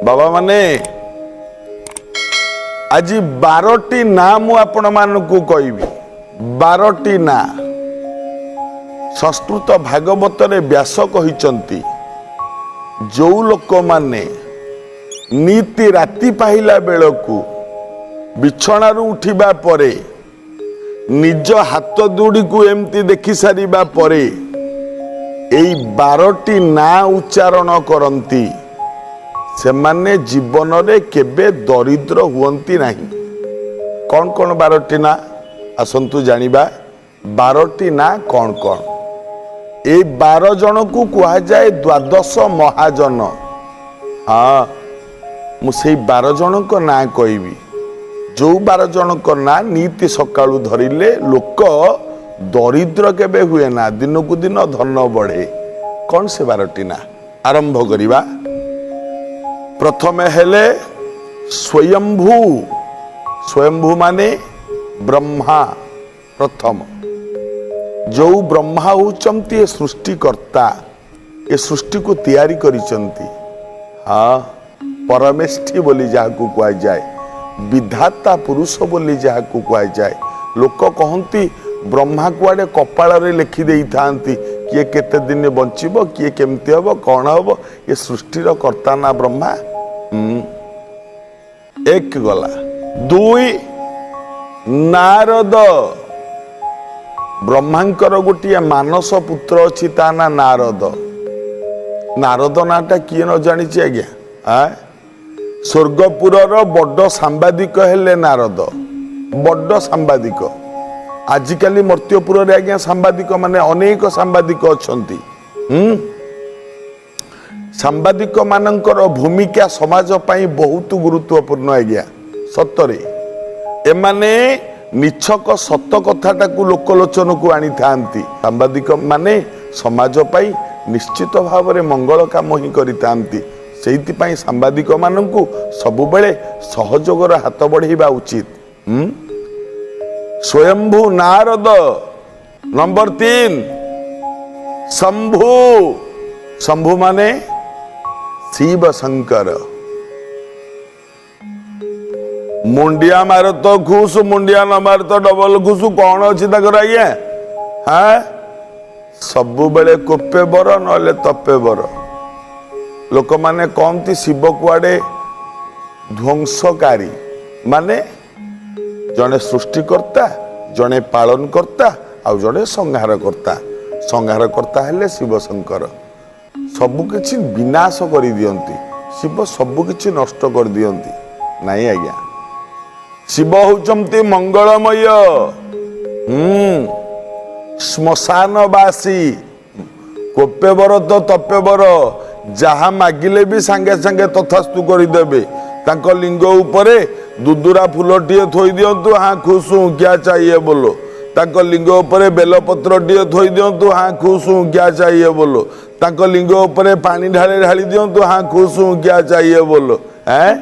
ବାବାମାନେ, ଆଜି 12ଟି ନାଁ ମୁଁ ଆପଣମାନଙ୍କୁ କହିବି। 12ଟି ନାଁ। ସଂସ୍କୃତ ଭାଗବତରେ ବ୍ୟାସ କହିଛନ୍ତି, ଯୋଉ ଲୋକମାନେ ନିତି ରାତି ପାହିଲା ବେଳକୁ ବିଛଣାରୁ ଉଠିବା ପରେ ନିଜ ହାତ ଦୁଡ଼ିକୁ ଏମିତି ଦେଖି ସାରିବା ପରେ ଏଇ 12ଟି ନାଁ ଉଚ୍ଚାରଣ କରନ୍ତି, ସେମାନେ ଜୀବନରେ କେବେ ଦରିଦ୍ର ହୁଅନ୍ତି ନାହିଁ। କ'ଣ କ'ଣ 12ଟି ନାଁ, ଆସନ୍ତୁ ଜାଣିବା। 12ଟି ନାଁ କ'ଣ କ'ଣ? ଏଇ 12 ଜଣକୁ କୁହାଯାଏ ଦ୍ୱାଦଶ ମହାଜନ। ହଁ, ମୁଁ ସେଇ 12 ଜଣଙ୍କ ନାଁ କହିବି, ଯୋଉ 12 ଜଣଙ୍କ ନାଁ ନିତି ସକାଳୁ ଧରିଲେ ଲୋକ ଦରିଦ୍ର କେବେ ହୁଏ ନା, ଦିନକୁ ଦିନ ଧନ ବଢ଼େ। କ'ଣ ସେ 12ଟି ନାଁ? ଆରମ୍ଭ କରିବା। ପ୍ରଥମେ ହେଲେ ସ୍ୱୟମ୍ଭୁ। ସ୍ୱୟମ୍ଭୁ ମାନେ ବ୍ରହ୍ମା। ପ୍ରଥମ ଯୋଉ ବ୍ରହ୍ମା ହେଉଛନ୍ତି ଏ ସୃଷ୍ଟିକର୍ତ୍ତା, ଏ ସୃଷ୍ଟିକୁ ତିଆରି କରିଛନ୍ତି। ହଁ, ପରମେଷ୍ଠି ବୋଲି ଯାହାକୁ କୁହାଯାଏ, ବିଧାତା ପୁରୁଷ ବୋଲି ଯାହାକୁ କୁହାଯାଏ। ଲୋକ କହନ୍ତି ବ୍ରହ୍ମା କୁଆଡ଼େ କପାଳରେ ଲେଖି ଦେଇଥାନ୍ତି କିଏ କେତେ ଦିନ ବଞ୍ଚିବ, କିଏ କେମିତି ହବ, କ'ଣ ହବ। ଏ ସୃଷ୍ଟିର କର୍ତ୍ତା ନା ବ୍ରହ୍ମା। ଏକ ଗଲା। ଦୁଇ, ନାରଦ। ବ୍ରହ୍ମାଙ୍କର ଗୋଟିଏ ମାନସ ପୁତ୍ର ଅଛି, ତା ନା ନାରଦ। ନାରଦ ନାଁଟା କିଏ ନ ଜାଣିଛି ଆଜ୍ଞା? ସ୍ୱର୍ଗପୁରର ବଡ଼ ସାମ୍ବାଦିକ ହେଲେ ନାରଦ, ବଡ଼ ସାମ୍ବାଦିକ। ଆଜିକାଲି ମର୍ତ୍ତ୍ୟପୁରରେ ଆଜ୍ଞା ସାମ୍ବାଦିକ ମାନେ ଅନେକ ସାମ୍ବାଦିକ ଅଛନ୍ତି। ସାମ୍ବାଦିକ ମାନଙ୍କର ଭୂମିକା ସମାଜ ପାଇଁ ବହୁତ ଗୁରୁତ୍ୱପୂର୍ଣ୍ଣ ଆଜ୍ଞା, ସତରେ। ଏମାନେ ନିଛକ ସତ କଥାଟାକୁ ଲୋକଲୋଚନକୁ ଆଣିଥାନ୍ତି। ସାମ୍ବାଦିକ ମାନେ ସମାଜ ପାଇଁ ନିଶ୍ଚିତ ଭାବରେ ମଙ୍ଗଳ କାମ ହିଁ କରିଥାନ୍ତି। ସେଇଥିପାଇଁ ସାମ୍ବାଦିକ ମାନଙ୍କୁ ସବୁବେଳେ ସହଯୋଗର ହାତ ବଢ଼େଇବା ଉଚିତ। ସ୍ୱୟମ୍ଭୁ ନାରଦ। ନମ୍ବର 3, ଶମ୍ଭୁ। ଶମ୍ଭୁ ମାନେ ଶିବ ଶଙ୍କର। ମୁଣ୍ଡିଆ ମାର ତ ଖୁସ, ମୁଣ୍ଡିଆ ନ ମାର ତ ଡବଲ ଖୁସୁ। କ'ଣ ଅଛି ତାଙ୍କର ଆଜ୍ଞା? ହଁ, ସବୁବେଳେ କୋପେ ବର ନହେଲେ ତପେ ବର। ଲୋକମାନେ କହନ୍ତି ଶିବ କୁଆଡ଼େ ଧ୍ୱଂସକାରୀ, ମାନେ ଜଣେ ସୃଷ୍ଟିକର୍ତ୍ତା, ଜଣେ ପାଳନକର୍ତ୍ତା ଆଉ ଜଣେ ସଂହାରକର୍ତ୍ତା। ସଂହାରକର୍ତ୍ତା ହେଲେ ଶିବଶଙ୍କର। ସବୁକିଛି ବିନାଶ କରିଦିଅନ୍ତି ଶିବ, ସବୁକିଛି ନଷ୍ଟ କରିଦିଅନ୍ତି। ନାଇଁ ଆଜ୍ଞା, ଶିବ ହଉଛନ୍ତି ମଙ୍ଗଳମୟ। ଶ୍ମଶାନବାସୀ। କୋପେ ବର ତ ତପେ ବର, ଯାହା ମାଗିଲେ ବି ସାଙ୍ଗେ ସାଙ୍ଗେ ତଥାସ୍ତୁ କରିଦେବେ। ତାଙ୍କ ଲିଙ୍ଗ ଉପରେ ଦୁଦୁରା ଫୁଲଟିଏ ଥୋଇ ଦିଅନ୍ତୁ, ହଁ ଖୁସୁ କ୍ୟା ଚାହିଏ ବୋଲୋ। ତାଙ୍କ ଲିଙ୍ଗ ଉପରେ ବେଲପତ୍ରଟିଏ ଥୋଇ ଦିଅନ୍ତୁ, ହଁ ଖୁସୁ କ୍ୟା ଚାହିଏ ବୋଲୋ। ତାଙ୍କ ଲିଙ୍ଗ ଉପରେ ପାଣି ଢାଳି ଢାଳି ଦିଅନ୍ତୁ, ହଁ ଖୁସୁ କ୍ୟା ଚାହିଏ ବୋଲୋ। ଏଁ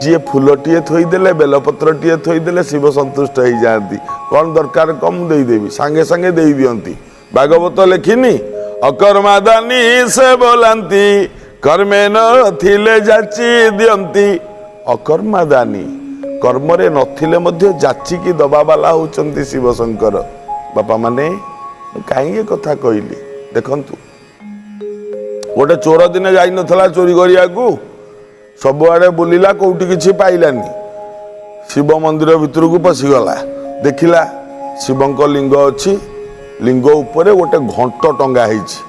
ଯିଏ ଫୁଲଟିଏ ଥୋଇଦେଲେ, ବେଲପତ୍ରଟିଏ ଥୋଇଦେଲେ ଶିବ ସନ୍ତୁଷ୍ଟ ହେଇଯାଆନ୍ତି। କ'ଣ ଦରକାର କମ୍ ଦେଇଦେବି, ସାଙ୍ଗେ ସାଙ୍ଗେ ଦେଇ ଦିଅନ୍ତି। ଭାଗବତ ଲେଖିନି, ଅକର୍ମାଦାନୀ ସେ ବୋଲାନ୍ତି, କର୍ମେ ନଥିଲେ ଯାଚି ଦିଅନ୍ତି। ଅକର୍ମାଦାନୀ, କର୍ମରେ ନଥିଲେ ମଧ୍ୟ ଯାଚିକି ଦବା ବାଲା ହଉଛନ୍ତି ଶିବଶଙ୍କର। ବାପା ମାନେ, ମୁଁ କାହିଁକି କଥା କହିଲି ଦେଖନ୍ତୁ। ଗୋଟେ ଚୋର ଦିନେ ଯାଇନଥିଲା ଚୋରି କରିବାକୁ, ସବୁଆଡ଼େ ବୁଲିଲା, କୋଉଠି କିଛି ପାଇଲାନି। ଶିବ ମନ୍ଦିର ଭିତରକୁ ପଶିଗଲା, ଦେଖିଲା ଶିବଙ୍କ ଲିଙ୍ଗ ଅଛି, ଲିଙ୍ଗ ଉପରେ ଗୋଟେ ଘଣ୍ଟ ଟଙ୍ଗା ହେଇଛି,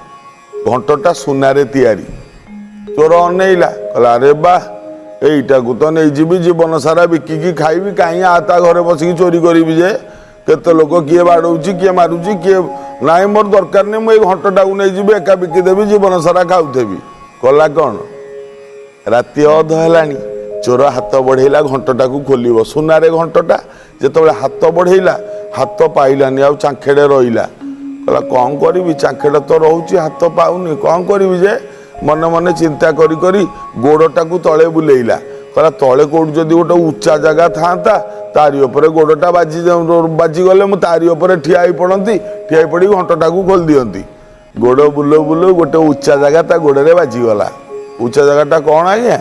ଘଣ୍ଟଟା ସୁନାରେ ତିଆରି। ଚୋର ଅନେଇଲା, କହିଲା ଆରେ ବା, ଏଇଟାକୁ ତ ନେଇଯିବି, ଜୀବନ ସାରା ବିକିକି ଖାଇବି, କାହିଁ ଆ ତା ଘରେ ବସିକି ଚୋରି କରିବି ଯେ, କେତେ ଲୋକ କିଏ ବାଡ଼ଉଛି, କିଏ ମାରୁଛି, କିଏ ନାଇଁ, ମୋର ଦରକାର ନାହିଁ, ମୁଁ ଏଇ ଘଣ୍ଟଟାକୁ ନେଇଯିବି, ଏକା ବିକିଦେବି, ଜୀବନ ସାରା ଖାଉଥିବି। କଲା କ'ଣ, ରାତି ଅଧ ହେଲାଣି, ଚୋର ହାତ ବଢ଼େଇଲା ଘଣ୍ଟଟାକୁ ଖୋଲିବ, ସୁନାରେ ଘଣ୍ଟଟା। ଯେତେବେଳେ ହାତ ବଢ଼େଇଲା, ହାତ ପାଇଲାନି, ଆଉ ଚାଙ୍ଖେଡ଼େ ରହିଲା। କହିଲା କ'ଣ କରିବି, ଚାଙ୍ଖେଡ଼େ ତ ରହୁଛି, ହାତ ପାଉନି, କ'ଣ କରିବି ଯେ। ମନେ ମନେ ଚିନ୍ତା କରି କରି ଗୋଡ଼ଟାକୁ ତଳେ ବୁଲେଇଲା। କହିଲା ତଳେ କେଉଁଠି ଯଦି ଗୋଟେ ଉଚ୍ଚା ଜାଗା ଥାନ୍ତା, ତାରି ଉପରେ ଗୋଡ଼ଟା ବାଜିଗଲେ ମୁଁ ତାରି ଉପରେ ଠିଆ ହେଇ ପଡ଼ନ୍ତି, ଠିଆ ହେଇ ପଡ଼ିକି ଘଣ୍ଟଟାକୁ ଖୋଲି ଦିଅନ୍ତି। ଗୋଡ଼ ବୁଲଉ ବୁଲଉ ଗୋଟେ ଉଚ୍ଚା ଜାଗା ତା ଗୋଡ଼ରେ ବାଜିଗଲା। ଉଚ୍ଚା ଜାଗାଟା କ'ଣ ଆଜ୍ଞା?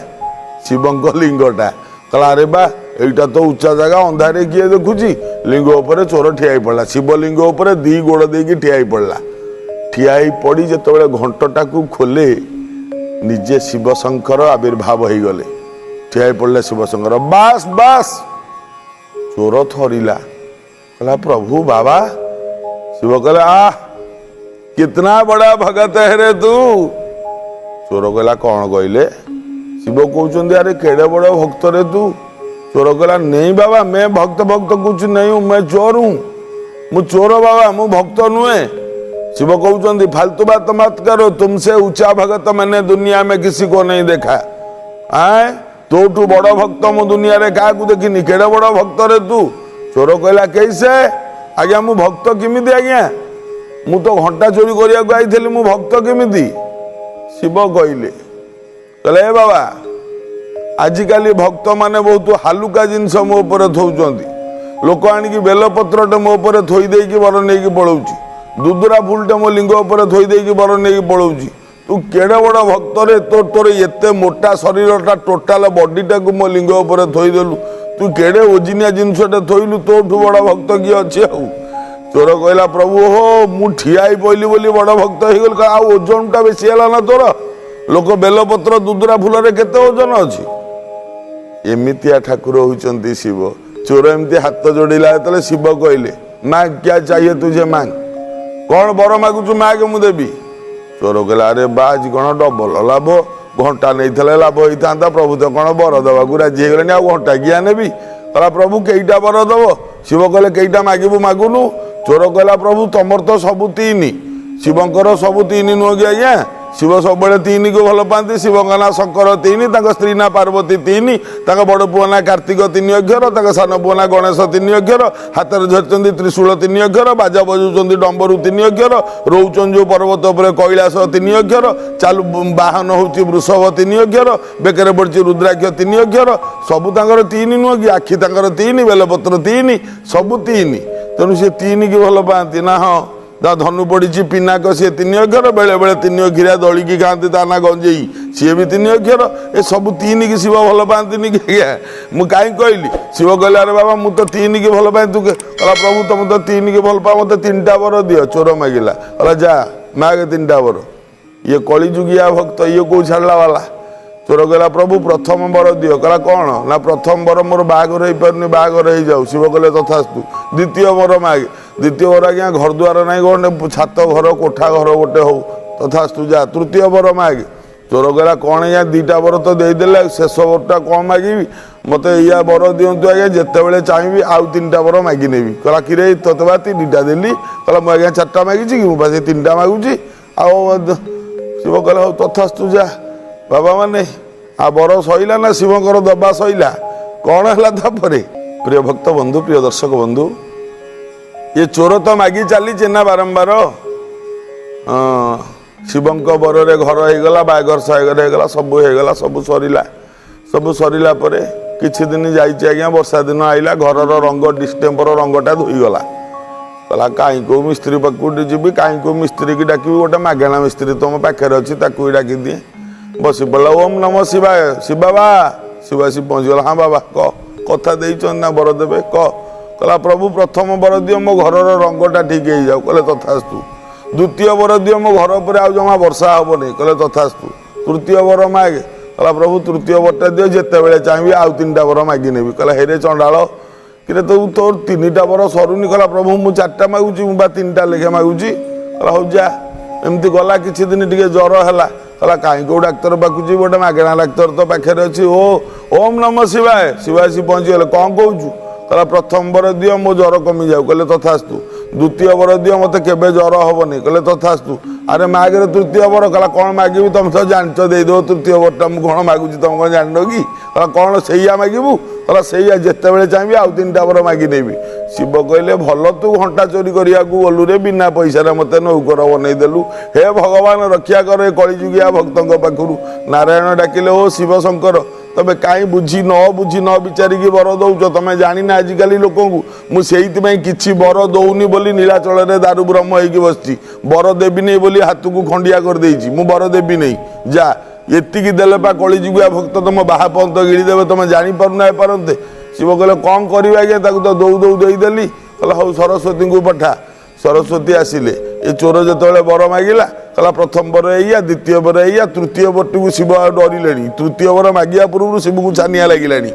ଶିବଙ୍କ ଲିଙ୍ଗଟା। କହିଲା ଆରେ ବା, ଏଇଟା ତ ଉଚ୍ଚା ଜାଗା, ଅନ୍ଧାରେ କିଏ ଦେଖୁଛି? ଲିଙ୍ଗ ଉପରେ ଚୋର ଠିଆ ହେଇ ପଡ଼ିଲା। ଶିବଲିଙ୍ଗ ଉପରେ ଦି ଗୋଡ଼ ଦେଇକି ଠିଆ ହେଇ ପଡ଼ିଲା। ଠିଆ ହେଇ ପଡ଼ି ଯେତେବେଳେ ଘଣ୍ଟଟାକୁ ଖୋଲେ, ନିଜେ ଶିବଶଙ୍କର ଆବିର୍ଭାବ ହେଇଗଲେ। ଠିଆ ହେଇ ପଡ଼ିଲେ ଶିବଶଙ୍କର। ବାସ୍ ବାସ୍, ଚୋର ଥରିଲା। କହିଲା ପ୍ରଭୁ ବାବା। ଶିବ କହିଲେ ଆह कितना बड़ा भगत है रे तू। ଚୋର କହିଲା କ'ଣ କହିଲେ? ଶିବ କହୁଛନ୍ତି ଆରେ କେଡ଼େ ବଡ଼ ଭକ୍ତ ରେ ତୁ। ଚୋର କହିଲା नहीं बाबा, मैं भक्त भक्त कुछ नहीं हूं, मैं चोर हूं। ମୁଁ ଚୋର ବାବା, ମୁଁ ଭକ୍ତ ନୁହେଁ। ଶିବ କହୁଛନ୍ତି फालतू बात मत करो, तुमसे ऊंचा भगत मैंने दुनिया में किसी को नहीं देखा। ଆଏ ତୋଠୁ ବଡ଼ ଭକ୍ତ ମୁଁ ଦୁନିଆରେ କାହାକୁ ଦେଖିନି, କେଡ଼େ ବଡ଼ ଭକ୍ତ ରେ ତୁ। ଚୋର କହିଲା कैसे ଆଜ୍ଞା, ମୁଁ ଭକ୍ତ କେମିତି ଆଜ୍ଞା? ମୁଁ ତ ଘଣ୍ଟା ଚୋରି କରିବାକୁ ଆଇଥିଲି, ମୁଁ ଭକ୍ତ କେମିତି? ଶିବ କହିଲେ, କହିଲେ ଏ ବାବା, ଆଜିକାଲି ଭକ୍ତମାନେ ବହୁତ ହାଲୁକା ଜିନିଷ ମୋ ଉପରେ ଥୋଉଛନ୍ତି। ଲୋକ ଆଣିକି ବେଲପତ୍ରଟେ ମୋ ଉପରେ ଥୋଇ ଦେଇକି ବର ନେଇକି ପଳଉଛି, ଦୁଦୁରା ଫୁଲଟେ ମୋ ଲିଙ୍ଗ ଉପରେ ଥୋଇ ଦେଇକି ବର ନେଇକି ପଳଉଛି। ତୁ କେଡ଼େ ବଡ଼ ଭକ୍ତରେ, ତୋର ଏତେ ମୋଟା ଶରୀରଟା, ଟୋଟାଲ ବଡିଟାକୁ ମୋ ଲିଙ୍ଗ ଉପରେ ଥୋଇଦେଲୁ। ତୁ କେଡ଼େ ଓଜିନିଆ ଜିନିଷଟେ ଥୋଇଲୁ, ତୋଠୁ ବଡ଼ ଭକ୍ତ କିଏ ଅଛି ଆଉ? ଚୋର କହିଲା ପ୍ରଭୁ ହୋ, ମୁଁ ଠିଆ ହେଇ ପଇଲି ବୋଲି ବଡ଼ ଭକ୍ତ ହେଇଗଲି। ଆଉ ଓଜନଟା ବେଶୀ ହେଲା ନା ତୋର? ଲୋକ ବେଲପତ୍ର ଦୁଦୁରା ଫୁଲରେ କେତେ ଓଜନ ଅଛି? ଏମିତିଆ ଠାକୁର ହଉଛନ୍ତି ଶିବ। ଚୋର ଏମିତି ହାତ ଯୋଡ଼ିଲା ଯେତେବେଳେ ଶିବ କହିଲେ मांग, क्या चाहिए तुझे मांग, କ'ଣ ବର ମାଗୁଛୁ ମାଗ, ମୁଁ ଦେବି। ଚୋର କହିଲା ଆରେ ବା, ଆଜି କ'ଣ ଡବଲ ଲାଭ, ଘଣ୍ଟା ନେଇଥିଲେ ଲାଭ ହେଇଥାନ୍ତା, ପ୍ରଭୁ ତ କ'ଣ ବର ଦେବାକୁ ରାଜି ହେଇଗଲେଣି, ଆଉ ଘଣ୍ଟା କିଆ ନେବି। କହିଲା ପ୍ରଭୁ କେଇଟା ବର ଦବ? ଶିବ କହିଲେ କେଇଟା ମାଗିବୁ ମାଗୁନୁ। ଚୋର କହିଲା ପ୍ରଭୁ ତମର ତ ସବୁ ତିନି, ଶିବଙ୍କର ସବୁ ତିନି ନୁହଁ କି ଆଜ୍ଞା? ଶିବ ସବୁବେଳେ ତିନିକୁ ଭଲ ପାଆନ୍ତି। ଶିବଙ୍କ ନାଁ ଶଙ୍କର ତିନି, ତାଙ୍କ ସ୍ତ୍ରୀ ନାଁ ପାର୍ବତୀ ତିନି, ତାଙ୍କ ବଡ଼ ପୁଅ ନାଁ କାର୍ତ୍ତିକ ତିନି ଅକ୍ଷର, ତାଙ୍କ ସାନ ପୁଅ ନାଁ ଗଣେଶ ତିନି ଅକ୍ଷର, ହାତରେ ଧରିଛନ୍ତି ତ୍ରିଶୂଳ ତିନି ଅକ୍ଷର, ବାଜା ବଜାଉଛନ୍ତି ଡମ୍ବରୁ ତିନି ଅକ୍ଷର, ରହୁଛନ୍ତି ଯୋଉ ପର୍ବତ ଉପରେ କୈଳାସ ତିନି ଅକ୍ଷର, ଚାଲୁ ବାହନ ହଉଛି ବୃଷଭ ତିନି ଅକ୍ଷର, ବେକରେ ପଡ଼ିଛି ରୁଦ୍ରାକ୍ଷ ତିନି ଅକ୍ଷର, ସବୁ ତାଙ୍କର ତିନି ନୁହଁ କି? ଆଖି ତାଙ୍କର ତିନି, ବେଲପତ୍ର ତିନି, ସବୁ ତିନି। ତେଣୁ ସେ ତିନିକି ଭଲ ପାଆନ୍ତି ନା? ହଁ, ତା ଧନୁ ପଡ଼ିଛି ପିନାକ, ସିଏ ତିନି ଅକ୍ଷର, ବେଳେ ବେଳେ ତିନି ଅକ୍ଷରିଆ ଦଳିକି ଖାଆନ୍ତି, ତା ନା ଗଞ୍ଜେଇ, ସିଏ ବି ତିନି ଅକ୍ଷର। ଏ ସବୁ ତିନିକି ଶିବ ଭଲ ପାଆନ୍ତିନି କି ଆଜ୍ଞା? ମୁଁ କାହିଁ କହିଲି? ଶିବ କହିଲେ ଆରେ ବାବା, ମୁଁ ତ ତିନିକି ଭଲ ପାଏ। ତୁ କହିଲା ପ୍ରଭୁ ତମେ ତ ତିନିକି ଭଲ ପାଅ, ମୋତେ ତିନିଟା ବର ଦିଅ। ଚୋର ମାଗିଲା, କହିଲା ଯା ମାଗେ ତିନିଟା ବର। ଇଏ କଳିଯୁଗିଆ ଭକ୍ତ, ଇଏ କୋଉ ଛାଡ଼ିଲା ବାଲା। ଚୋର କହିଲା ପ୍ରଭୁ ପ୍ରଥମ ବର ଦିଅ। କହିଲା କ'ଣ? ନା ପ୍ରଥମ ବର ମୋର ବାହାଘର ହେଇପାରୁନି, ବାହାଘର ହେଇଯାଉ। ଶିବ କହିଲେ ତଥାସ୍ତୁ। ଦ୍ୱିତୀୟ ବର ମାଗେ। ଦ୍ୱିତୀୟ ବର ଆଜ୍ଞା ଘର ଦ୍ୱାର ନାହିଁ, ଗୋଟେ ଛାତ ଘର କୋଠା ଘର ଗୋଟେ ହଉ। ତଥାସ୍ତୁ ଯା। ତୃତୀୟ ବର ମାଗେ। ଚୋର କହିଲା କ'ଣ ଆଜ୍ଞା, ଦୁଇଟା ବର ତ ଦେଇଦେଲେ, ଶେଷ ବରଟା କ'ଣ ମାଗିବି? ମୋତେ ଏଇଆ ବର ଦିଅନ୍ତୁ ଆଜ୍ଞା, ଯେତେବେଳେ ଚାହିଁବି ଆଉ ତିନିଟା ବର ମାଗି ନେବି। କହିଲା କିରେ, ତୋତେ ବା ତିନିଟା ଦେଲି। କହିଲା ମୁଁ ଆଜ୍ଞା ଚାରିଟା ମାଗିଛି କି? ମୁଁ ବା ସେ ତିନିଟା ମାଗୁଛି। ଆଉ ଶିବ କହିଲା ହଉ ତଥାସ୍ତୁ ଯା। ବାବା ମାନେ ଆଉ ବର ସଇଲା ନା ଶିବଙ୍କର ଦବା ସଇଲା? କ'ଣ ହେଲା ତାପରେ? ପ୍ରିୟ ଭକ୍ତ ବନ୍ଧୁ, ପ୍ରିୟ ଦର୍ଶକ ବନ୍ଧୁ, ଇଏ ଚୋର ତ ମାଗି ଚାଲିଛି ନା ବାରମ୍ବାର। ହଁ, ଶିବଙ୍କ ବରରେ ଘର ହେଇଗଲା, ବାହାଘର ସାହାଘର ହେଇଗଲା, ସବୁ ହେଇଗଲା, ସବୁ ସରିଲା। ସବୁ ସରିଲା ପରେ କିଛି ଦିନ ଯାଇଛି ଆଜ୍ଞା, ବର୍ଷା ଦିନ ଆଇଲା, ଘରର ରଙ୍ଗ ଡିଷ୍ଟେମ୍ପର ରଙ୍ଗଟା ଧୋଇଗଲା। କହିଲା କାହିଁ କେଉଁ ମିସ୍ତ୍ରୀ ପାଖକୁ ଯିବି, କାହିଁ କେଉଁ ମିସ୍ତ୍ରୀକି ଡାକିବି, ଗୋଟେ ମାଗଣା ମିସ୍ତ୍ରୀ ତମ ପାଖରେ ଅଛି, ତାକୁ ବି ଡାକିଦିଏ। ବସି ପଡ଼ିଲା, ଓମ୍ ନମ ଶିବାୟ, ଶିବ ବାବା। ଶିବ ଆସି ପହଞ୍ଚିଗଲା। ହଁ ବାବା କହ, କଥା ଦେଇଛନ୍ତି ନା ବର ଦେବେ, କହ। କହିଲା ପ୍ରଭୁ ପ୍ରଥମ ବର ଦିଅ, ମୋ ଘରର ରଙ୍ଗଟା ଠିକ୍ ହେଇଯାଉ। କହିଲେ ତଥାସ୍ତୁ। ଦ୍ୱିତୀୟ ବର ଦିଅ, ମୋ ଘର ଉପରେ ଆଉ ଜମା ବର୍ଷା ହବନି। କହିଲେ ତଥାସ୍ତୁ। ତୃତୀୟ ବର ମାଗେ। କହିଲା ପ୍ରଭୁ ତୃତୀୟ ବରଟା ଦିଅ, ଯେତେବେଳେ ଚାହିଁବି ଆଉ ତିନିଟା ବର ମାଗି ନେବି। କହିଲା ହେରେ ଚଣ୍ଡାଳ, କିରେ ତୁ ତୋର ତିନିଟା ବର ସରୁନି? କହିଲା ପ୍ରଭୁ ମୁଁ ଚାରିଟା ମାଗୁଛି, ମୁଁ ବା ତିନିଟା ଲେଖା ମାଗୁଛି। କହିଲା ହଉ ଯା। ଏମିତି ଗଲା କିଛି ଦିନ, ଟିକେ ଜ୍ୱର ହେଲା। କହିଲା କାହିଁ କେଉଁ ଡାକ୍ତର ପାଖକୁ ଯିବି, ଗୋଟେ ମାଗଣା ଡାକ୍ତର ତ ପାଖରେ ଅଛି। ଓ ଓମ୍ ନମ ଶିବାୟ। ଶିବ ଆସି ପହଞ୍ଚିଗଲେ। କ'ଣ କହୁଛୁ? କହିଲା ପ୍ରଥମ ବର ଦିଅ, ମୋ ଜ୍ୱର କମିଯାଉ। କହିଲେ ତଥାସ୍ତୁ। ଦ୍ୱିତୀୟ ବର ଦିଅ, ମୋତେ କେବେ ଜ୍ୱର ହବନି। କହିଲେ ତଥାସ୍ତୁ। ଆରେ ମାଗରେ ତୃତୀୟ ବର। କହିଲା କ'ଣ ମାଗିବି, ତମେ ତ ଜାଣିଛ, ଦେଇଦେବ ତୃତୀୟ ବରଟା, ମୁଁ କ'ଣ ମାଗୁଛି ତମେ କ'ଣ ଜାଣିନ କି? କହିଲା କ'ଣ ସେଇଆ ମାଗିବୁ? କହିଲା ସେଇଆ, ଯେତେବେଳେ ଚାହିଁବି ଆଉ ତିନିଟା ବର ମାଗି ନେବି। ଶିବ କହିଲେ ଭଲ, ତୁ ଘଣ୍ଟା ଚୋରି କରିବାକୁ ଗଲୁରେ, ବିନା ପଇସାରେ ମୋତେ ନୌକର ବନେଇଦେଲୁ। ହେ ଭଗବାନ ରକ୍ଷା କର ଏ କଳିଯୁଗିଆ ଭକ୍ତଙ୍କ ପାଖରୁ। ନାରାୟଣ ଡାକିଲେ ଓ ଶିବ ଶଙ୍କର, ତମେ କାହିଁ ବୁଝି ନ ବୁଝି ନ ବିଚାରିକି ବର ଦଉଛ? ତମେ ଜାଣିନା ଆଜିକାଲି ଲୋକଙ୍କୁ। ମୁଁ ସେଇଥିପାଇଁ କିଛି ବର ଦଉନି ବୋଲି ନୀଳାଚଳରେ ଦାରୁ ବ୍ରହ୍ମ ହେଇକି ବସିଛି। ବର ଦେବିନି ବୋଲି ହାତକୁ ଖଣ୍ଡିଆ କରିଦେଇଛି। ମୁଁ ବର ଦେବି ନେଇ, ଯା। ଏତିକି ଦେଲେ ପା କଳିଯୁଗିଆ ଭକ୍ତ ତମ ବାହା ପନ୍ତ ଗିଳିଦେବେ, ତମେ ଜାଣିପାରୁନା ଏପାରନ୍ତେ। ଶିବ କହିଲେ କ'ଣ କରିବା ଆଜ୍ଞା, ତାକୁ ତ ଦଉ ଦଉ ଦେଇଦେଲି। କହିଲା ହଉ ସରସ୍ୱତୀଙ୍କୁ ପଠା। ସରସ୍ୱତୀ ଆସିଲେ। ଏ ଚୋର ଯେତେବେଳେ ବର ମାଗିଲା, କହିଲା ପ୍ରଥମ ବର ଏଇଆ, ଦ୍ୱିତୀୟ ବର ଏଇଆ, ତୃତୀୟ ବରଟିକୁ ଶିବ ଆଉ ଡରିଲେଣି। ତୃତୀୟ ବର ମାଗିବା ପୂର୍ବରୁ ଶିବକୁ ଛାନିଆ ଲାଗିଲାଣି,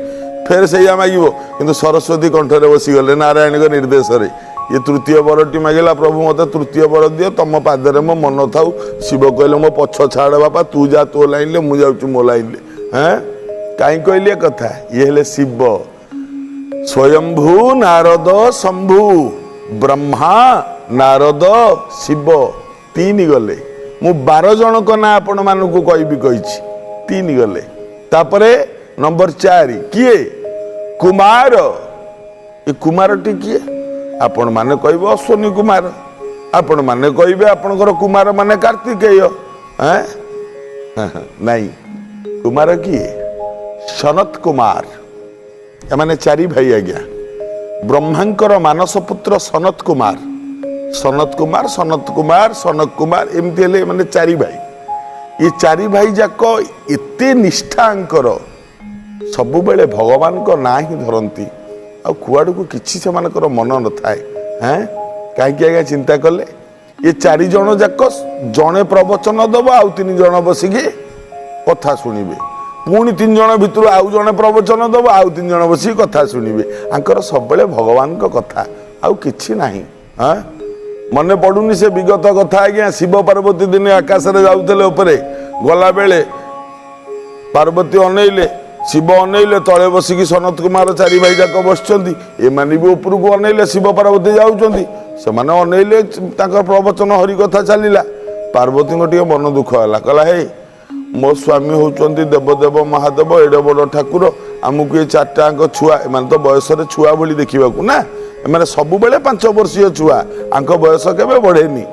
ଫେର ସେଇଆ ମାଗିବ। କିନ୍ତୁ ସରସ୍ୱତୀ କଣ୍ଠରେ ବସିଗଲେ ନାରାୟଣଙ୍କ ନିର୍ଦ୍ଦେଶରେ। ଇଏ ତୃତୀୟ ବରଟି ମାଗିଲା, ପ୍ରଭୁ ମୋତେ ତୃତୀୟ ବର ଦିଅ, ତମ ପାଦରେ ମୋ ମନ ଥାଉ। ଶିବ କହିଲେ ମୋ ପଛ ଛାଡ଼ ବାପା, ତୁ ଯା ତୋ ଲାଇନରେ, ମୁଁ ଯାଉଛି ମୋ ଲାଇନରେ। ହେଁ, କାହିଁ କହିଲି ଏ କଥା? ଇଏ ହେଲେ ଶିବ। ସ୍ୱୟମ୍ଭୁ ନାରଦ ଶମ୍ଭୁ, ବ୍ରହ୍ମା ନାରଦ ଶିବ, ତିନି ଗଲେ। ମୁଁ 12 ଜଣଙ୍କ ନାଁ ଆପଣମାନଙ୍କୁ କହିବି କହିଛି, ତିନି ଗଲେ। ତାପରେ ନମ୍ବର 4 କିଏ? କୁମାର। ଏ କୁମାରଟି କିଏ? ଆପଣମାନେ କହିବେ ଅଶ୍ୱିନୀ କୁମାର, ଆପଣମାନେ କହିବେ ଆପଣଙ୍କର କୁମାର ମାନେ କାର୍ତ୍ତିକେୟ। ନାଇଁ, କୁମାର କିଏ? ସନତ କୁମାର। ଏମାନେ 4 ଭାଇ ଆଜ୍ଞା। ବ୍ରହ୍ମାଙ୍କର ମାନସ ପୁତ୍ର ସନତ କୁମାର, ସନତ କୁମାର, ସନତ କୁମାର, ସନତ କୁମାର, ଏମିତି ହେଲେ ଏମାନେ 4 ଭାଇ। ଏ 4 ଭାଇ ଯାକ ଏତେ ନିଷ୍ଠାଙ୍କର, ସବୁବେଳେ ଭଗବାନଙ୍କ ନାଁ ହିଁ ଧରନ୍ତି, ଆଉ କୁଆଡ଼କୁ କିଛି ସେମାନଙ୍କର ମନ ନଥାଏ। ହେଁ, କାହିଁକି ଆଜ୍ଞା ଚିନ୍ତା କଲେ? ଏ 4 ଜଣ ଯାକ ଜଣେ ପ୍ରବଚନ ଦେବ, ଆଉ 3 ଜଣ ବସିକି କଥା ଶୁଣିବେ। ପୁଣି 3 ଜଣ ଭିତରୁ ଆଉ ଜଣେ ପ୍ରବଚନ ଦେବ, ଆଉ 3 ଜଣ ବସିକି କଥା ଶୁଣିବେ। ଆଙ୍କର ସବୁବେଳେ ଭଗବାନଙ୍କ କଥା, ଆଉ କିଛି ନାହିଁ। ହଁ, ମନେ ପଡ଼ୁନି ସେ ବିଗତ କଥା ଆଜ୍ଞା। ଶିବ ପାର୍ବତୀ ଦିନେ ଆକାଶରେ ଯାଉଥିଲେ ଉପରେ, ଗଲାବେଳେ ପାର୍ବତୀ ଅନେଇଲେ, ଶିବ ଅନେଇଲେ, ତଳେ ବସିକି ସନତ କୁମାର 4 ଭାଇ ଯାକ ବସିଛନ୍ତି। ଏମାନେ ବି ଉପରକୁ ଅନେଇଲେ, ଶିବ ପାର୍ବତୀ ଯାଉଛନ୍ତି, ସେମାନେ ଅନେଇଲେ, ତାଙ୍କର ପ୍ରବଚନ ହରି କଥା ଚାଲିଲା। ପାର୍ବତୀଙ୍କ ଟିକେ ମନ ଦୁଃଖ ହେଲା, କହିଲା ହେଇ ମୋ ସ୍ୱାମୀ ହେଉଛନ୍ତି ଦେବଦେବ ମହାଦେବ, ଏଡ଼େ ବଡ଼ ଠାକୁର, ଆମକୁ ଏ 4ଟାଙ୍କ ଛୁଆ, ଏମାନେ ତ ବୟସରେ ଛୁଆ ଭଳି ଦେଖିବାକୁ ନା, ଏମାନେ ସବୁବେଳେ 5 ବର୍ଷୀୟ ଛୁଆ, ଆଙ୍କ ବୟସ କେବେ ବଢ଼େନି।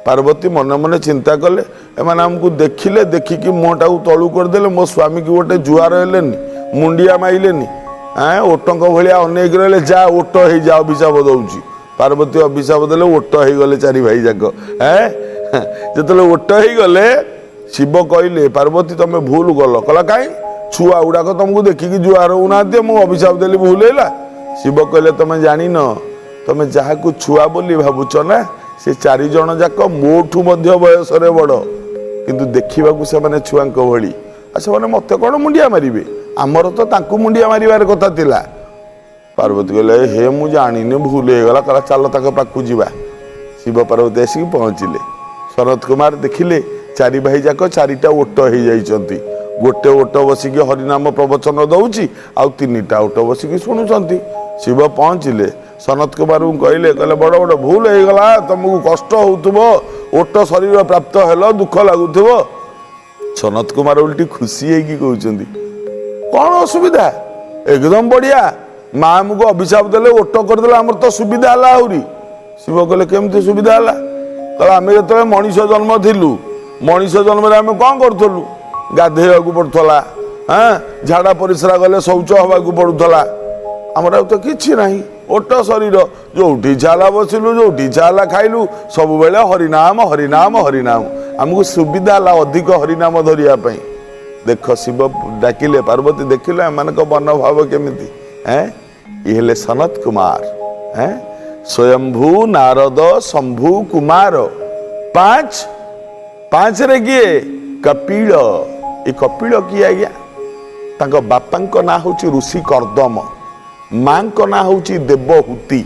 ପାର୍ବତୀ ମନେ ମନେ ଚିନ୍ତା କଲେ, ଏମାନେ ଆମକୁ ଦେଖିଲେ, ଦେଖିକି ମୁହଁଟାକୁ ତଳୁ କରିଦେଲେ, ମୋ ସ୍ୱାମୀକି ଗୋଟେ ଜୁହାର ହେଲେନି, ମୁଣ୍ଡିଆ ମାଇଲେନି, ଓଟଙ୍କ ଭଳିଆ ଅନେଇକି ରହିଲେ, ଯା ଓଟ ହେଇଯା, ଅଭିଶାପ ଦଉଛି। ପାର୍ବତୀ ଅଭିଶାପ ଦେଲେ, ଓଟ ହେଇଗଲେ 4 ଭାଇ ଯାକ। ଯେତେବେଳେ ଓଟ ହେଇଗଲେ, ଶିବ କହିଲେ ପାର୍ବତୀ ତମେ ଭୁଲ କଲ। କହିଲା କାହିଁ, ଛୁଆ ଗୁଡ଼ାକ ତମକୁ ଦେଖିକି ଜୁହାର ହଉନାହାନ୍ତି, ମୁଁ ଅଭିଶାପ ଦେଲି ଭୁଲ ହେଲା। ଶିବ କହିଲେ ତମେ ଜାଣିନ, ତମେ ଯାହାକୁ ଛୁଆ ବୋଲି ଭାବୁଛ ନା, ସେ 4 ଜଣ ଯାକ ମୋଠୁ ମଧ୍ୟ ବୟସରେ ବଡ଼, କିନ୍ତୁ ଦେଖିବାକୁ ସେମାନେ ଛୁଆଙ୍କ ଭଳି। ଆଉ ସେମାନେ ମୋତେ କ'ଣ ମୁଣ୍ଡିଆ ମାରିବେ, ଆମର ତ ତାଙ୍କୁ ମୁଣ୍ଡିଆ ମାରିବାର କଥା ଥିଲା। ପାର୍ବତୀ କହିଲେ ହେ ମୁଁ ଜାଣିନି, ଭୁଲ ହେଇଗଲା। କହିଲା ଚାଲ ତାଙ୍କ ପାଖକୁ ଯିବା। ଶିବ ପାର୍ବତୀ ଆସିକି ପହଞ୍ଚିଲେ। ଶରତ କୁମାର ଦେଖିଲେ 4 ଭାଇ ଯାକ 4ଟା ଓଟ ହେଇଯାଇଛନ୍ତି। ଗୋଟେ ଓଟ ବସିକି ହରିନାମ ପ୍ରବଚନ ଦଉଛି, ଆଉ 3ଟା ଓଟ ବସିକି ଶୁଣୁଛନ୍ତି। ଶିବ ପହଞ୍ଚିଲେ, ସନତ କୁମାରଙ୍କୁ କହିଲେ, କହିଲେ ବଡ଼ ବଡ଼ ଭୁଲ ହେଇଗଲା, ତମକୁ କଷ୍ଟ ହଉଥିବ, ଓଟ ଶରୀର ପ୍ରାପ୍ତ ହେଲ, ଦୁଃଖ ଲାଗୁଥିବ। ସନତ କୁମାର ଓଲଟି ଖୁସି ହେଇକି କହୁଛନ୍ତି, କ'ଣ ଅସୁବିଧା, ଏକଦମ ବଢ଼ିଆ, ମା ଆମକୁ ଅଭିଶାପ ଦେଲେ, ଓଟ କରିଦେଲେ, ଆମର ତ ସୁବିଧା ହେଲା ଆହୁରି। ଶିବ କହିଲେ କେମିତି ସୁବିଧା ହେଲା? କହିଲେ ଆମେ ଯେତେବେଳେ ମଣିଷ ଜନ୍ମ ଥିଲୁ, ମଣିଷ ଜନ୍ମରେ ଆମେ କ'ଣ କରୁଥିଲୁ? ଗାଧେଇବାକୁ ପଡ଼ୁଥିଲା, ହଁ, ଝାଡ଼ା ପରିସ୍ରା ଗଲେ ଶୌଚ ହେବାକୁ ପଡ଼ୁଥିଲା। ଆମର ଆଉ ତ କିଛି ନାହିଁ, ଓଟ ଶରୀର, ଯୋଉଠି ଇଚ୍ଛା ହେଲା ବସିଲୁ, ଯୋଉଠି ଇଚ୍ଛା ହେଲା ଖାଇଲୁ, ସବୁବେଳେ ହରିନାମ ହରିନାମ ହରିନାମ। ଆମକୁ ସୁବିଧା ହେଲା ଅଧିକ ହରିନାମ ଧରିବା ପାଇଁ। ଦେଖ ଶିବ ଡାକିଲେ, ପାର୍ବତୀ ଦେଖିଲେ ଏମାନଙ୍କ ମନୋଭାବ କେମିତି। ଇଏ ହେଲେ ସନତ କୁମାର। ସ୍ୱୟମ୍ଭୁ ନାରଦ ଶମ୍ଭୁ କୁମାର। 5, 5ରେ କିଏ? କପିଳ। ଏ କପିଳ କିଏ ଆଜ୍ଞା? ତାଙ୍କ ବାପାଙ୍କ ନାଁ ହେଉଛି ଋଷି କର୍ଦ୍ଦମ, ମାଙ୍କ ନାଁ ହେଉଛି ଦେବହୂତି।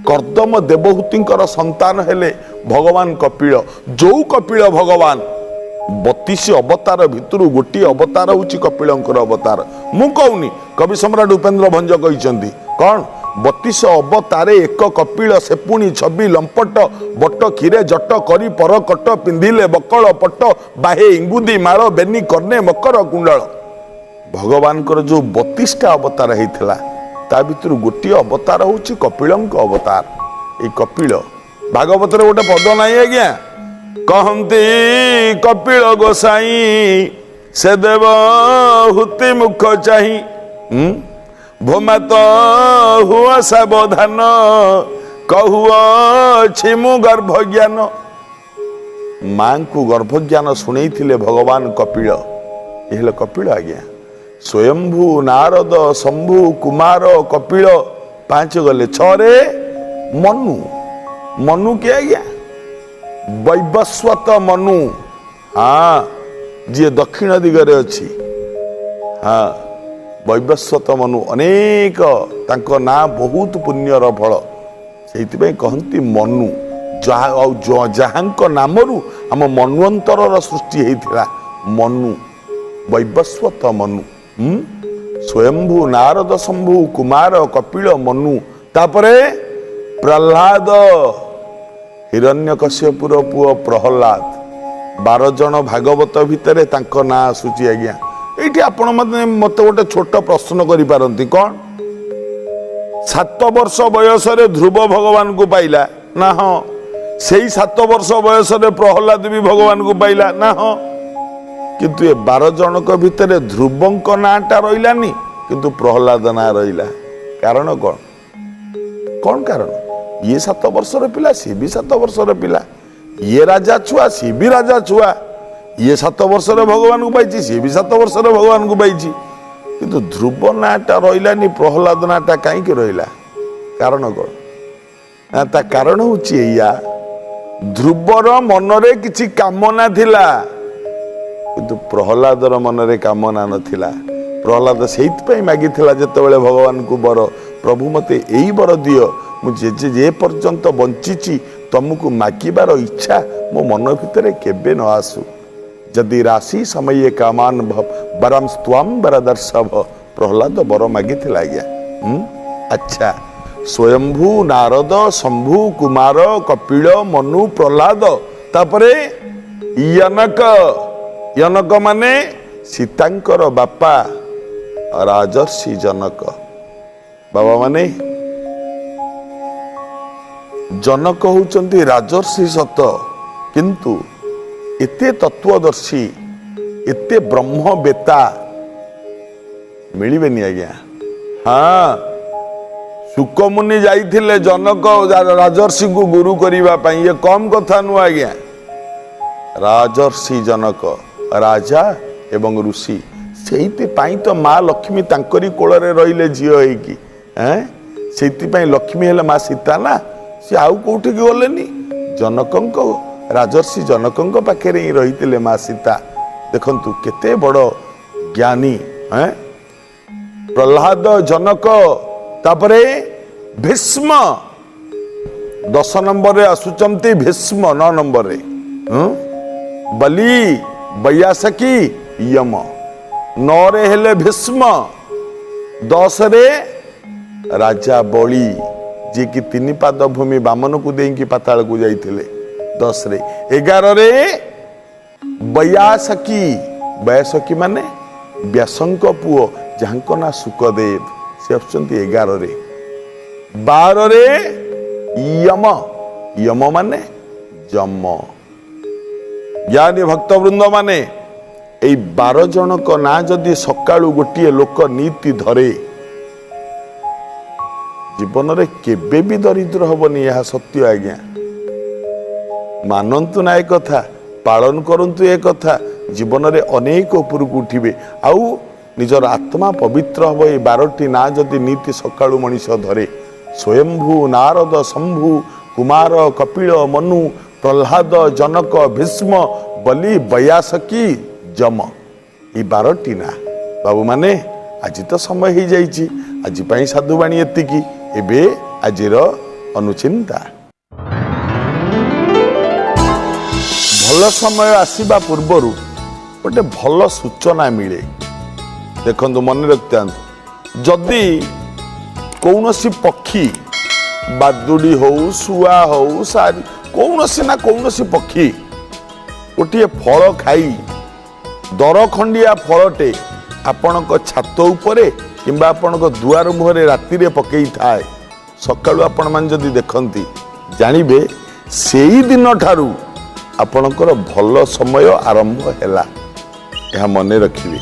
କର୍ଦ୍ଦମ ଦେବହୂତିଙ୍କର ସନ୍ତାନ ହେଲେ ଭଗବାନ କପିଳ। ଯୋଉ କପିଳ ଭଗବାନ 32 ଅବତାର ଭିତରୁ ଗୋଟିଏ ଅବତାର ହେଉଛି କପିଳଙ୍କର ଅବତାର। ମୁଁ କହୁନି, କବି ସମ୍ରାଟ ଉପେନ୍ଦ୍ର ଭଞ୍ଜ କହିଛନ୍ତି କ'ଣ? 32 ଅବତାରେ ଏକ କପିଳ, ସେ ପୁଣି ଛବି ଲମ୍ପଟ, ବଟ କ୍ଷୀରେ ଜଟ କରି ପର କଟ, ପିନ୍ଧିଲେ ବକଳ ପଟ, ବାହେ ଇଙ୍ଗୁଦି ମାଳ, ବେନି କର୍ଣ୍ଣେ ମକର କୁଣ୍ଡଳ। ଭଗବାନଙ୍କର ଯୋଉ 32ଟା ଅବତାର ହେଇଥିଲା, ତା ଭିତରୁ ଗୋଟିଏ ଅବତାର ହେଉଛି କପିଳଙ୍କ ଅବତାର। ଏଇ କପିଳ ଭାଗବତରେ ଗୋଟେ ପଦ ନାହିଁ ଆଜ୍ଞା, କହନ୍ତି କପିଳ ଗୋସାଇଁ ସେ ଦେବ ହୁତି ମୁଖ ଚାହିଁ, ଭୋମାତ ହୁଅ ସାବଧାନ, କହୁଅଛି ମୁଁ ଗର୍ଭଜ୍ଞାନ। ମାଙ୍କୁ ଗର୍ଭଜ୍ଞାନ ଶୁଣେଇଥିଲେ ଭଗବାନ କପିଳ। ଏ ହେଲେ କପିଳ ଆଜ୍ଞା। ସ୍ୱୟମ୍ଭୁ, ନାରଦ, ଶମ୍ଭୁ, କୁମାର, କପିଳ, 5 ଗଲେ। 6ରେ ମନୁ। ମନୁ କିଏ ଆଜ୍ଞା? ବୈବସ୍ୱତ ମନୁ। ହଁ, ଯିଏ ଦକ୍ଷିଣ ଦିଗରେ ଅଛି। ହଁ, ବୈବସ୍ୱତ ମନୁ, ଅନେକ ତାଙ୍କ ନାଁ ବହୁତ ପୁଣ୍ୟର ଫଳ, ସେଇଥିପାଇଁ କହନ୍ତି ମନୁ। ଯାହା ଆଉ ଯାହାଙ୍କ ନାମରୁ ଆମ ମନ୍ୱନ୍ତରର ସୃଷ୍ଟି ହେଇଥିଲା, ମନୁ, ବୈବସ୍ୱତ ମନୁ। ସ୍ୱୟମ୍ଭୁ, ନାରଦ, ଶମ୍ଭୁ, କୁମାର, କପିଳ, ମନୁ। ତାପରେ ପ୍ରହ୍ଲାଦ, ହିରଣ୍ୟକଶ୍ୟପୁର ପୁଅ ପ୍ରହ୍ଲାଦ। 12 ଜଣ ଭାଗବତ ଭିତରେ ତାଙ୍କ ନାଁ ଆସୁଛି ଆଜ୍ଞା। ଏଇଠି ଆପଣ ମୋତେ ଗୋଟେ ଛୋଟ ପ୍ରଶ୍ନ କରିପାରନ୍ତି, କ'ଣ 7 ବର୍ଷ ବୟସରେ ଧ୍ରୁବ ଭଗବାନଙ୍କୁ ପାଇଲା ନା? ହଁ। ସେଇ 7 ବର୍ଷ ବୟସରେ ପ୍ରହ୍ଲାଦ ବି ଭଗବାନଙ୍କୁ ପାଇଲା ନା? ହଁ। କିନ୍ତୁ ଏ 12 ଜଣଙ୍କ ଭିତରେ ଧ୍ରୁବଙ୍କ ନାଁଟା ରହିଲାନି, କିନ୍ତୁ ପ୍ରହ୍ଲାଦ ନାଁ ରହିଲା। କାରଣ କ'ଣ? କ'ଣ କାରଣ? ଇଏ 7 ବର୍ଷର ପିଲା, ସିଏ ବି 7 ବର୍ଷର ପିଲା। ଇଏ ରାଜା ଛୁଆ, ସିଏ ବି ରାଜା ଛୁଆ। ଇଏ 7 ବର୍ଷରେ ଭଗବାନଙ୍କୁ ପାଇଛି, ସିଏ ବି 7 ବର୍ଷରେ ଭଗବାନଙ୍କୁ ପାଇଛି। କିନ୍ତୁ ଧ୍ରୁବ ନାଁଟା ରହିଲାନି, ପ୍ରହ୍ଲାଦ ନାଁଟା କାହିଁକି ରହିଲା? କାରଣ କ'ଣ? ନା, ତା କାରଣ ହଉଛି ଏଇଆ, ଧ୍ରୁବର ମନରେ କିଛି କାମନା ଥିଲା, କିନ୍ତୁ ପ୍ରହ୍ଲାଦର ମନରେ କାମନା ନଥିଲା। ପ୍ରହ୍ଲାଦ ସେଇଥିପାଇଁ ମାଗିଥିଲା ଯେତେବେଳେ ଭଗବାନଙ୍କୁ ବର, ପ୍ରଭୁ ମୋତେ ଏଇ ବର ଦିଅ, ମୁଁ ଯେ ପର୍ଯ୍ୟନ୍ତ ବଞ୍ଚିଛି ତମକୁ ମାଗିବାର ଇଚ୍ଛା ମୋ ମନ ଭିତରେ କେବେ ନ ଆସୁ। ଯଦି ରାଶି ସମୟେ କାମାନ ବରମ ସ୍ତ୍ୱାମ ବରଦର୍ଶଭ। ପ୍ରହ୍ଲାଦ ବର ମାଗିଥିଲା ଆଜ୍ଞା। ଆଚ୍ଛା, ସ୍ୱୟମ୍ଭୁ, ନାରଦ, ଶମ୍ଭୁ, କୁମାର, କପିଳ, ମନୁ, ପ୍ରହ୍ଲାଦ। ତାପରେ ୟନକ। ୟନକ ମାନେ ସୀତାଙ୍କର ବାପା ରାଜର୍ଷି ଜନକ। ବାବା ମାନେ ଜନକ ହଉଛନ୍ତି ରାଜର୍ଷି ସତ, କିନ୍ତୁ ଏତେ ତତ୍ତ୍ୱଦର୍ଶୀ, ଏତେ ବ୍ରହ୍ମବେତା ମିଳିବେନି ଆଜ୍ଞା। ହଁ, ଶୁକମୁନି ଯାଇଥିଲେ ଜନକ ରାଜର୍ଷିଙ୍କୁ ଗୁରୁ କରିବା ପାଇଁ। ଇଏ କମ କଥା ନୁହଁ ଆଜ୍ଞା। ରାଜର୍ଷି ଜନକ, ରାଜା ଏବଂ ଋଷି, ସେଇଥିପାଇଁ ତ ମା ଲକ୍ଷ୍ମୀ ତାଙ୍କରି କୋଳରେ ରହିଲେ ଝିଅ ହେଇକି। ସେଇଥିପାଇଁ ଲକ୍ଷ୍ମୀ ହେଲେ ମା ସୀତା ନା, ସେ ଆଉ କୋଉଠିକି ଗଲେନି, ଜନକଙ୍କ, ରାଜର୍ଷି ଜନକଙ୍କ ପାଖରେ ହିଁ ରହିଥିଲେ ମା ସୀତା। ଦେଖନ୍ତୁ କେତେ ବଡ଼ ଜ୍ଞାନୀ। ପ୍ରହ୍ଲାଦ, ଜନକ, ତାପରେ ଭୀଷ୍ମ। 10 ନମ୍ବରରେ ଆସୁଛନ୍ତି ଭୀଷ୍ମ, 9 ନମ୍ବରରେ ବଲି, ବୈୟାସକୀ, ୟମ। 9ରେ ହେଲେ ଭୀଷ୍ମ, 10ରେ ରାଜା ବଳି, ଯିଏକି 3 ପାଦ ଭୂମି ବାମନକୁ ଦେଇକି ପାତାଳକୁ ଯାଇଥିଲେ 10ରେ। 11ରେ ବୈୟାସକୀ। ବୈୟାସକୀ ମାନେ ବ୍ୟାସଙ୍କ ପୁଅ, ଯାହାଙ୍କ ନାଁ ଶୁକଦେବ, ସେ ଆସୁଛନ୍ତି 11ରେ। 12ରେ ୟମ। ୟମ ମାନେ ଯମ। ଜ୍ଞାନୀ ଭକ୍ତବୃନ୍ଦ ମାନେ, ଏଇ 12 ଜଣଙ୍କ ନାଁ ଯଦି ସକାଳୁ ଗୋଟିଏ ଲୋକ ନୀତି ଧରେ, ଜୀବନରେ କେବେ ବି ଦରିଦ୍ର ହବନି। ଏହା ସତ୍ୟ ଆଜ୍ଞା। ମାନନ୍ତୁ ନା ଏ କଥା, ପାଳନ କରନ୍ତୁ ଏ କଥା, ଜୀବନରେ ଅନେକ ଉପରକୁ ଉଠିବେ ଆଉ ନିଜର ଆତ୍ମା ପବିତ୍ର ହବ। ଏଇ 12ଟି ନାଁ ଯଦି ନୀତି ସକାଳୁ ମଣିଷ ଧରେ, ସ୍ୱୟମ୍ଭୁ, ନାରଦ, ଶମ୍ଭୁ, କୁମାର, କପିଳ, ମନୁ, ପ୍ରହ୍ଲାଦ, ଜନକ, ଭୀଷ୍ମ, ବଲି, ବୈୟାସକୀ, ଯମ, ଏଇ 12ଟି ନାଁ। ବାବୁମାନେ, ଆଜି ତ ସମୟ ହେଇଯାଇଛି, ଆଜି ପାଇଁ ସାଧୁବାଣୀ ଏତିକି। ଏବେ ଆଜିର ଅନୁଚିନ୍ତା। ଭଲ ସମୟ ଆସିବା ପୂର୍ବରୁ ଗୋଟେ ଭଲ ସୂଚନା ମିଳେ। ଦେଖନ୍ତୁ, ମନେ ରଖିଥାନ୍ତୁ, ଯଦି କୌଣସି ପକ୍ଷୀ, ବାଦୁଡ଼ି ହଉ, ଶୁଆ ହଉ, ସାରି କୌଣସି ନା କୌଣସି ପକ୍ଷୀ ଗୋଟିଏ ଫଳ ଖାଇ ଦରଖଣ୍ଡିଆ ଫଳଟେ ଆପଣଙ୍କ ଛାତ ଉପରେ କିମ୍ବା ଆପଣଙ୍କ ଦୁଆର ମୁହଁରେ ରାତିରେ ପକେଇଥାଏ, ସକାଳୁ ଆପଣମାନେ ଯଦି ଦେଖନ୍ତି, ଜାଣିବେ ସେଇ ଦିନଠାରୁ ଆପଣଙ୍କର ଭଲ ସମୟ ଆରମ୍ଭ ହେଲା। ଏହା ମନେ ରଖିବେ।